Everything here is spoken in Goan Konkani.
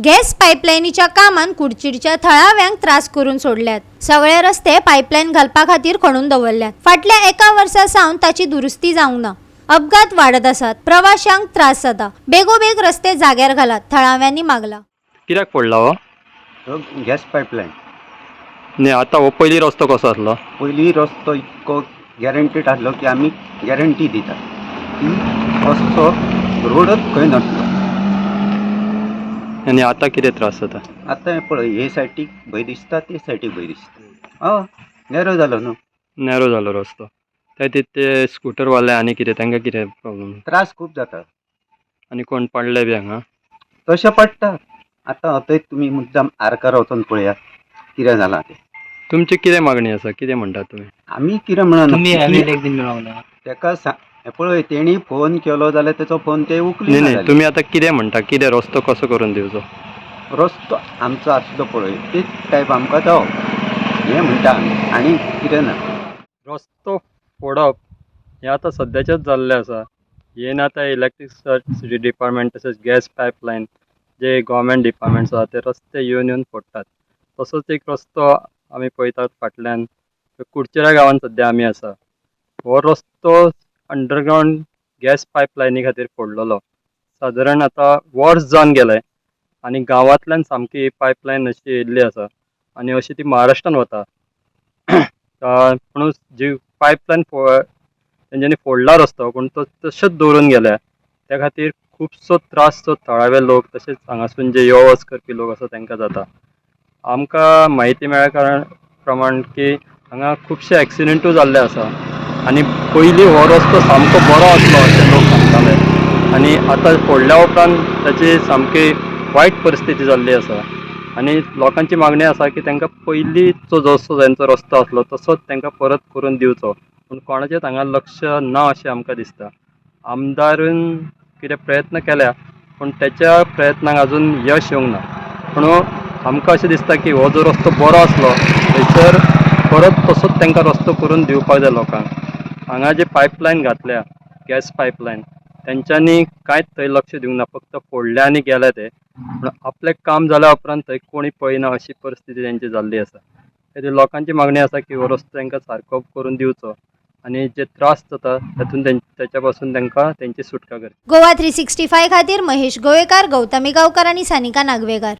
गॅस पायपलायनीच्या कामान कुडचिडच्या थळाव्यांक त्रास करून सोडल्यात. सगळे रस्ते पायपलायन घालपा खातीर खणून दवरल्यात. फाटल्या एका वर्सा सावन ताची दुरुस्ती जावंक ना. अपघात वाडत आसात, प्रवाशांक त्रास जाता. बेगोबेग रस्ते जाग्यार घालात, थळाव्यांनी मागला. कित्याक पडला हो? हो गॅस पायपलायन. न्ही, आतां हो पयलीं रस्तो कसो आसलो? पयलीं रस्तो इतको गॅरंटीड आसलो की आमी गॅरंटी दिता की असो रोडच खंय नासलो. आनी आतां कितें त्रास जाता? आतां हें पळय, हे सायडीक भंय दिसता, ते सायडीक भंय दिसता. हय, नॅरो जालो न्हू. नॅरो जालो रस्तो. ते ते स्कुटरवाले आनी कितें, तांकां कितें प्रॉब्लम? त्रास खूब जाता. आनी कोण पडले बी हांगा? तशें पडटा. आतां थंय तुमी मुद्दाम आरकार वचोन पळयात कितें जालां तें. तुमची कितें मागणी आसा? कितें म्हणटात तुमी? आमी कितें म्हणना. तुमी एम एल एक बीन मेळोंक ना? तेका हें पळय, तेणी फोन केलो जाल्यार तेचो फोन ते न्ही. उखलिना. न्ही. जाले. तुमी आतां कितें म्हणटा? कितें रस्तो कसो करून दिवचो? रस्तो आमचो आसलो पळय, तेच टायप आमकां जावो हें म्हणटा आमी, आनी कितें ना. रस्तो फोडप हें आतां सद्याचेंच जाल्लें आसा. हें आतां इलेक्ट्रिसिटी डिपार्टमेंट तशेंच गॅस पायपलायन जे गोवोरमेंट डिपार्टमेंट्स आसा, ते रस्ते येवन येवन फोडटात. तसोच एक रस्तो आमी पळयतात फाटल्यान, कुडचड्या गांवांत सद्या आमी आसा. हो रस्तो अंडरग्रावंड गॅस पायपलायनी खातीर फोडलेलो. सादारण आतां वर्स जावन गेलें आनी गांवांतल्यान सामकी ही पायपलायन अशी येयल्ली आसा आनी अशी ती महाराष्ट्रान वता. पूण जी पायपलायन तेंच्यांनी फोडला रस्तो, पूण तो तशेंच दवरून गेल्या. त्या खातीर खुबसो त्रास जो थळावे लोक तशेंच हांगासून जे यो वच करपी लोक आसा तांकां जाता. आमकां म्हायती मेळ्ळ्या कारण प्रमाण की हांगा खुबशे एक्सिडंटूय जाल्ले आसा आनी पयलीं हो रस्तो सामको बरो आसलो अशें लोक सांगताले आनी आतां फोडल्या उपरांत ताची सामकी वायट परिस्थिती जाल्ली आसा. आनी लोकांची मागणी आसा की तांकां पयलींचो जसो तांचो रस्तो आसलो तसोच तांकां परत करून दिवचो. पूण कोणाचेंच हांगा लक्ष ना अशें आमकां दिसता. आमदारून कितें प्रयत्न केल्या, पूण तेच्या प्रयत्नांक अजून यश येवंक ना. पूण आमकां अशें दिसता की हो जो रस्तो बरो आसलो, थंयसर परत तसोच तांकां रस्तो करून दिवपाक जाय लोकांक. हांगा जे पायपलायन घातल्या गॅस पायपलायन, तेंच्यांनी कांयच थंय लक्ष दिवंक ना. फक्त फोडले आनी गेले ते. पूण आपलें काम जाल्या उपरांत थंय कोणी पळयना अशी परिस्थिती तेंची जाल्ली आसा. खातीर लोकांची मागणी आसा की हो रस्तो तांकां सारको करून दिवचो आनी जे त्रास जाता तातूंत तेच्या पासून तांकां तेंची सुटका करची. गोवा 365 खातीर महेश गोवेकार, गौतमी गांवकर आनी सानिका नागवेकार.